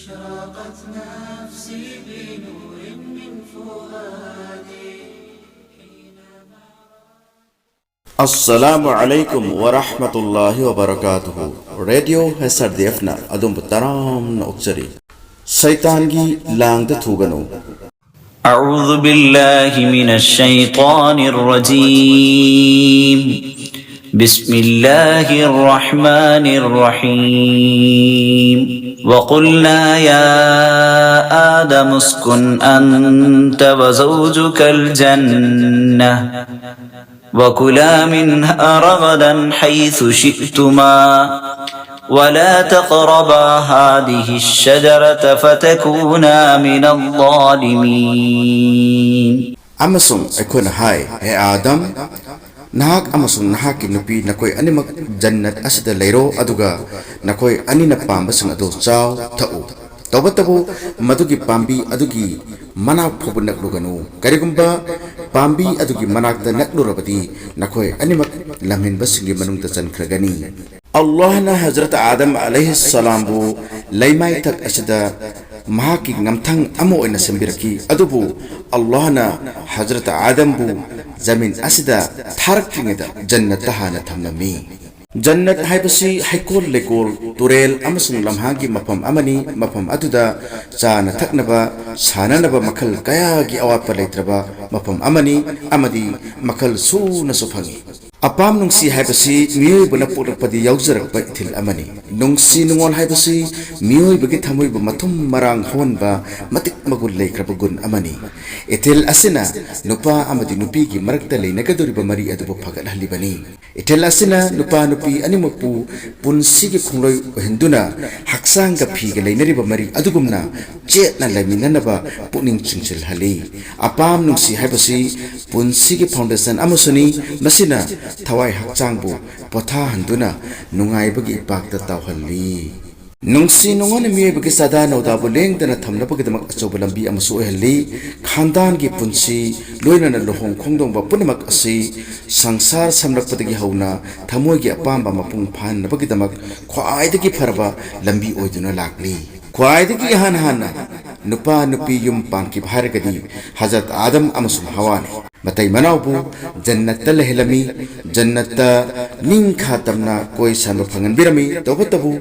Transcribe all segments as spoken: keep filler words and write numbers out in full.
Assalamu alaikum wa rahmatullahi wa barakatuhu. Radio H R D F ꯅ ꯑꯗꯣꯝꯕꯨ ꯇꯔꯥꯝꯅ ꯑꯣꯛꯆꯔꯤ꯫ ꯁꯩꯇꯥꯟꯒꯤ ꯂꯥꯡꯗ ꯊꯨꯒꯅꯨ꯫ أعوذ بالله من الشيطان الرجيم. بسم الله الرحمن الرحيم. وقلنا يا آدم اسكن أنت وزوجك الجنة وكلا منها رغدا حيث شئتما ولا تقربا هذه الشجرة فتكونا من الظالمين. ꯑꯃꯁꯨꯡ ꯑꯩꯈꯣꯏꯅ ꯍꯥꯏ, ꯍꯦ ꯑꯥꯗꯝ, ꯅꯍꯥꯛ ꯑꯃꯁꯨꯡ ꯅꯍꯥꯛꯀꯤ ꯅꯨꯄꯤ, ꯅꯈꯣꯏ ꯑꯅꯤꯃꯛ ꯖꯟꯅꯠ ꯑꯁꯤꯗ ꯂꯩꯔꯣ, ꯑꯗꯨꯒ ꯅꯈꯣꯏ ꯑꯅꯤꯅ ꯄꯥꯝꯕꯁꯤꯡ ꯑꯗꯨ ꯆꯥꯎ, ꯊꯛꯎ꯫ ꯇꯧꯕꯇꯕꯨ ꯃꯗꯨꯒꯤ ꯄꯥꯝꯕꯤ ꯑꯗꯨꯒꯤ ꯃꯅꯥꯛ ꯐꯥꯎꯕ ꯅꯛꯂꯨꯒꯅꯨ꯫ ꯀꯔꯤꯒꯨꯝꯕ ꯄꯥꯝꯕꯤ ꯑꯗꯨꯒꯤ ꯃꯅꯥꯛꯇ ꯅꯛꯂꯨꯔꯕꯗꯤ ꯅꯈꯣꯏ ꯑꯅꯤꯃꯛ ꯂꯝꯍꯦꯟꯕꯁꯤꯡꯒꯤ ꯃꯅꯨꯡꯗ ꯆꯟꯈ꯭ꯔꯒꯅꯤ꯫ ꯑꯜꯂꯥꯍꯅ ꯍꯖꯔꯠ ꯑꯥꯗꯝ ꯑꯂꯩꯍꯤꯁꯁꯂꯥꯝꯕꯨ ꯂꯩꯃꯥꯏꯊꯛ ꯑꯁꯤꯗ ꯃꯍꯥꯛꯀꯤ ꯉꯝꯊꯪ ꯑꯃ ꯑꯣꯏꯅ ꯁꯦꯝꯕꯤꯔꯛꯈꯤ꯫ ꯑꯗꯨꯕꯨ ꯑꯜꯂꯥꯍꯅ ꯍꯖꯔꯠ ꯑꯥꯗꯝꯕꯨ ꯖꯃꯤꯟ ꯑꯁꯤꯗ ꯊꯥꯔꯛꯇ꯭ꯔꯤꯉꯩꯗ ꯖꯟꯅꯠꯇ ꯍꯥꯟꯅ ꯊꯝꯂꯝꯃꯤ꯫ ꯖꯟꯅꯠ ꯍꯥꯏꯕꯁꯤ ꯍꯩꯀꯣꯜ ꯂꯩꯀꯣꯜ, ꯇꯨꯔꯦꯜ ꯑꯃꯁꯨꯡ ꯂꯝꯍꯥꯡꯒꯤ ꯃꯐꯝ ꯑꯃꯅꯤ꯫ ꯃꯐꯝ ꯑꯗꯨꯗ ꯆꯥꯅ ꯊꯛꯅꯕ, ꯁꯥꯟꯅꯅꯕ ꯃꯈꯜ ꯀꯌꯥꯒꯤ ꯑꯋꯥꯠꯄ ꯂꯩꯇ꯭ꯔꯕ ꯃꯐꯝ ꯑꯃꯅꯤ ꯑꯃꯗꯤ ꯃꯈꯜ ꯁꯨꯅꯁꯨ ꯐꯪꯏ꯫ ꯑꯄꯥꯝ ꯅꯨꯡꯁꯤ ꯍꯥꯏꯕꯁꯤ ꯃꯤꯑꯣꯏꯕꯅ ꯄꯣꯛꯂꯛꯄꯗꯤ ꯌꯥꯎꯖꯔꯛꯄ ꯏꯊꯤꯜ ꯑꯃꯅꯤ꯫ ꯅꯨꯡꯁꯤ ꯅꯨꯡꯉꯣꯜ ꯍꯥꯏꯕꯁꯤ ꯃꯤꯑꯣꯏꯕꯒꯤ ꯊꯃꯣꯏꯕꯨ ꯃꯊꯨꯝ ꯃꯔꯥꯡ ꯍꯧꯍꯟꯕ ꯃꯇꯤꯛ ꯃꯒꯨꯟ ꯂꯩꯈ꯭ꯔꯕ ꯒꯨꯟ ꯑꯃꯅꯤ꯫ ꯏꯊꯤꯜ ꯑꯁꯤꯅ ꯅꯨꯄꯥ ꯑꯃꯗꯤ ꯅꯨꯄꯤꯒꯤ ꯃꯔꯛꯇ ꯂꯩꯅꯒꯗꯧꯔꯤꯕ ꯃꯔꯤ ꯑꯗꯨꯕꯨ ꯐꯒꯠꯍꯜꯂꯤꯕꯅꯤ꯫ ꯏꯊꯤꯜ ꯑꯁꯤꯅ ꯅꯨꯄꯥ ꯅꯨꯄꯤ ꯑꯅꯤꯃꯛꯄꯨ ꯄꯨꯟꯁꯤꯒꯤ ꯈꯣꯡꯂꯣꯏ ꯑꯣꯏꯍꯟꯗꯨꯅ ꯍꯛꯆꯥꯡꯒ ꯐꯤꯒ ꯂꯩꯅꯔꯤꯕ ꯃꯔꯤ ꯑꯗꯨꯒꯨꯝꯅ ꯆꯦꯠꯅ ꯂꯩꯃꯤꯟꯅꯅꯕ ꯄꯨꯛꯅꯤꯡ ꯆꯤꯡꯁꯤꯜꯍꯜꯂꯤ꯫ ꯑꯄꯥꯝ ꯅꯨꯡꯁꯤ ꯍꯥꯏꯕꯁꯤ ꯄꯨꯟꯁꯤꯒꯤ foundation ꯑꯃꯁꯨꯅꯤ꯫ ꯃꯁꯤꯅ ꯊꯋꯥꯏ ꯍꯛꯆꯥꯡꯕꯨ ꯄꯣꯊꯥꯍꯟꯗꯨꯅ ꯅꯨꯡꯉꯥꯏꯕꯒꯤ ꯏꯄꯥꯛꯇ ꯇꯥꯎꯍꯜꯂꯤ꯫ ꯅꯨꯡꯁꯤ ꯅꯨꯡꯉꯣꯟꯅ ꯃꯤꯑꯣꯏꯕꯒꯤ ꯆꯥꯗꯥ ꯅꯧꯗꯥꯕꯨ ꯂꯦꯡꯗꯅ ꯊꯝꯅꯕꯒꯤꯗꯃꯛ ꯑꯆꯧꯕ ꯂꯝꯕꯤ ꯑꯃꯁꯨ ꯑꯣꯏꯍꯜꯂꯤ꯫ ꯈꯥꯟꯗꯥꯟꯒꯤ ꯄꯨꯟꯁꯤ, ꯂꯣꯏꯅꯅ ꯂꯨꯍꯣꯡ ꯈꯣꯡꯗꯣꯡꯕ ꯄꯨꯝꯅꯃꯛ ꯑꯁꯤ ꯁꯪꯁꯥꯔ ꯁꯝꯂꯛꯄꯗꯒꯤ ꯍꯧꯅ ꯊꯃꯣꯏꯒꯤ ꯑꯄꯥꯝꯕ ꯃꯄꯨꯡ ꯐꯥꯍꯟꯅꯕꯒꯤꯗꯃꯛ ꯈ꯭ꯋꯥꯏꯗꯒꯤ ꯐꯔꯕ ꯂꯝꯕꯤ ꯑꯣꯏꯗꯨꯅ ꯂꯥꯛꯂꯤ꯫ ꯈ꯭ꯋꯥꯏꯗꯒꯤ ꯏꯍꯥꯟ ꯍꯥꯟꯅ ꯅꯨꯄꯥ ꯅꯨꯄꯤ ꯌꯨꯝ ꯄꯥꯟꯈꯤꯕ ꯍꯥꯏꯔꯒꯗꯤ ꯍꯖꯔꯠ ꯑꯥꯗꯝ ꯑꯃꯁꯨꯡ ꯍꯋꯥꯅꯤ꯫ ꯃꯇꯩ ꯃꯅꯥꯎꯕꯨ ꯖꯟꯅꯠꯇ ꯂꯩꯍꯜꯂꯝꯃꯤ꯫ ꯖꯟꯅꯠꯇ ꯅꯤꯡꯈꯥ ꯇꯝꯅ ꯀꯣꯏ ꯁꯥꯟꯕ ꯐꯪꯍꯟꯕꯤꯔꯝꯃꯤ꯫ ꯇꯧꯕꯇꯕꯨ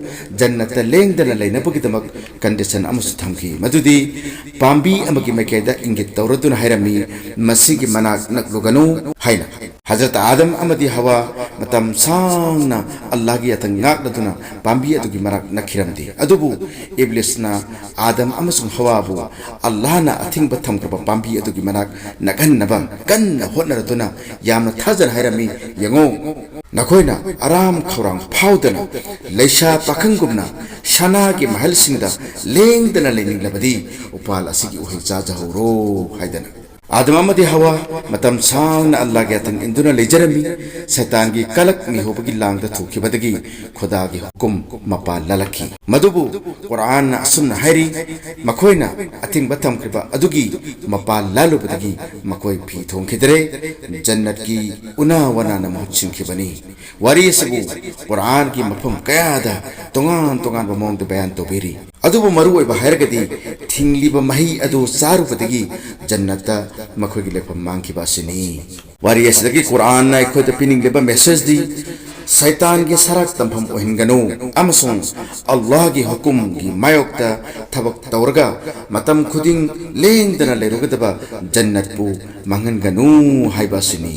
ꯖꯟꯅꯠꯇ ꯂꯦꯡꯗꯅ ꯂꯩꯅꯕꯒꯤꯗꯃꯛ ꯀꯟꯗꯤꯁꯟ ꯑꯃꯁꯨ ꯊꯝꯈꯤ, ꯃꯗꯨꯗꯤ ꯄꯥꯝꯕꯤ ꯑꯃꯒꯤ ꯃꯥꯏꯀꯩꯗ ꯏꯪꯒꯤꯠ ꯇꯧꯔꯗꯨꯅ ꯍꯥꯏꯔꯝꯃꯤ, "ꯃꯁꯤꯒꯤ ꯃꯅꯥꯛ ꯅꯛꯂꯨꯒꯅꯨ" ꯍꯥꯏꯅ꯫ ꯍꯖꯔꯠ ꯑꯥꯗꯝ ꯑꯃꯗꯤ ꯍꯋꯥ ꯃꯇꯝ ꯁꯥꯡꯅ ꯑꯜꯂꯥꯍꯒꯤ ꯌꯥꯊꯪ ꯉꯥꯛꯂꯗꯨꯅ ꯄꯥꯝꯕꯤ ꯑꯗꯨꯒꯤ ꯃꯔꯛ ꯅꯛꯈꯤꯔꯝꯗꯦ꯫ ꯑꯗꯨꯕꯨ ꯏꯕ꯭ꯂꯤꯁꯅ ꯑꯥꯗꯝ ꯑꯃꯁꯨꯡ ꯍꯋꯥꯕꯨ ꯑꯜꯂꯥꯍꯅ ꯑꯊꯤꯡꯕ ꯊꯝꯈ꯭ꯔꯕ ꯄꯥꯝꯕꯤ ꯑꯗꯨꯒꯤ ꯃꯅꯥꯛ ꯅꯛꯍꯟꯅꯕ ꯀꯟꯅ ꯍꯣꯠꯅꯔꯗꯨꯅ ꯌꯥꯝꯅ ꯊꯥꯖꯅ ꯍꯥꯏꯔꯝꯃꯤ, "ꯌꯦꯡꯉꯨ, ꯅꯈꯣꯏꯅ ꯑꯔꯥꯝ ꯈꯧꯔꯥꯡ ꯐꯥꯎꯗꯅ ꯂꯩꯁꯥ ꯄꯥꯈꯪꯒꯨꯝꯅ ꯁꯅꯥꯒꯤ ꯃꯍꯜꯁꯤꯡꯗ ꯂꯦꯡꯗꯅ ꯂꯩꯅꯤꯡꯂꯕꯗꯤ ꯎꯄꯥꯜ ꯑꯁꯤꯒꯤ ꯎꯍꯩ ꯆꯥꯖꯍꯧꯔꯣ" ꯍꯥꯏꯗꯅ꯫ ꯑꯥꯗꯝ ꯑꯃꯗꯤ ꯍꯋꯥ ꯃꯇꯝ ꯁꯥꯡꯅ ꯑꯜꯂꯥꯍꯒꯤ ꯌꯥꯊꯪ ꯏꯟꯗꯨꯅ ꯂꯩꯖꯔꯝꯃꯤ꯫ ꯁꯩꯇꯥꯟꯒꯤ ꯀꯂꯛ ꯃꯤꯍꯧꯕꯒꯤ ꯂꯥꯡꯗ ꯊꯨꯈꯤꯕꯗꯒꯤ ꯈꯨꯗꯥꯒꯤ ꯍꯨꯀꯨꯝ ꯃꯄꯥꯜ ꯂꯥꯜꯂꯛꯈꯤ꯫ ꯃꯗꯨꯕꯨ ꯀꯨꯔꯥꯟꯅ ꯑꯁꯨꯝꯅ ꯍꯥꯏꯔꯤ, "ꯃꯈꯣꯏꯅ ꯑꯊꯤꯡꯕ ꯊꯝꯈ꯭ꯔꯤꯕ ꯑꯗꯨꯒꯤ ꯃꯄꯥꯜ ꯂꯥꯜꯂꯨꯕꯗꯒꯤ ꯃꯈꯣꯏ ꯐꯤ ꯊꯣꯡꯈꯤꯗ꯭ꯔꯦ, ꯖꯟꯅꯠꯀꯤ ꯎꯅꯥ ꯋꯥꯅꯥꯅ ꯃꯍꯨꯠ ꯁꯤꯟꯈꯤꯕꯅꯤ"꯫ ꯋꯥꯔꯤ ꯑꯁꯤꯕꯨ ꯀꯨꯔꯥꯟꯒꯤ ꯃꯐꯝ ꯀꯌꯥꯗ ꯇꯣꯉꯥꯟ ꯇꯣꯉꯥꯟꯕ ꯃꯑꯣꯡꯗ ꯕꯌꯥꯟ ꯇꯧꯕꯤꯔꯤ꯫ ꯑꯗꯨꯕꯨ ꯃꯔꯨꯑꯣꯏꯕ ꯍꯥꯏꯔꯒꯗꯤ ꯊꯤꯡꯂꯤꯕ ꯃꯍꯩ ꯑꯗꯨ ꯆꯥꯔꯨꯕꯗꯒꯤ ꯖꯟꯅꯠꯇ ꯃꯈꯣꯏꯒꯤ ꯂꯩꯐꯝ ꯃꯥꯡꯈꯤꯕ ꯑꯁꯤꯅꯤ꯫ ꯋꯥꯔꯤ ꯑꯁꯤꯗꯒꯤ ꯀꯨꯔꯥꯟꯅ ꯑꯩꯈꯣꯏꯗ ꯄꯤꯅꯤꯡꯂꯤꯕ ꯃꯦꯁꯦꯖꯗꯤ ꯁꯩꯇꯥꯟꯒꯤ ꯁꯔꯥꯛ ꯇꯝꯐꯝ ꯑꯣꯏꯍꯟꯒꯅꯨ ꯑꯃꯁꯨꯡ ꯑꯜꯂꯥꯍꯒꯤ ꯍꯨꯀꯨꯝꯒꯤ ꯃꯥꯌꯣꯛꯇ ꯊꯕꯛ ꯇꯧꯔꯒ ꯃꯇꯝ ꯈꯨꯗꯤꯡ ꯂꯦꯡꯗꯅ ꯂꯩꯔꯨꯒꯗꯕ ꯖꯟꯅꯠꯄꯨ ꯃꯥꯡꯍꯟꯒꯅꯨ ꯍꯥꯏꯕ ꯑꯁꯤꯅꯤ꯫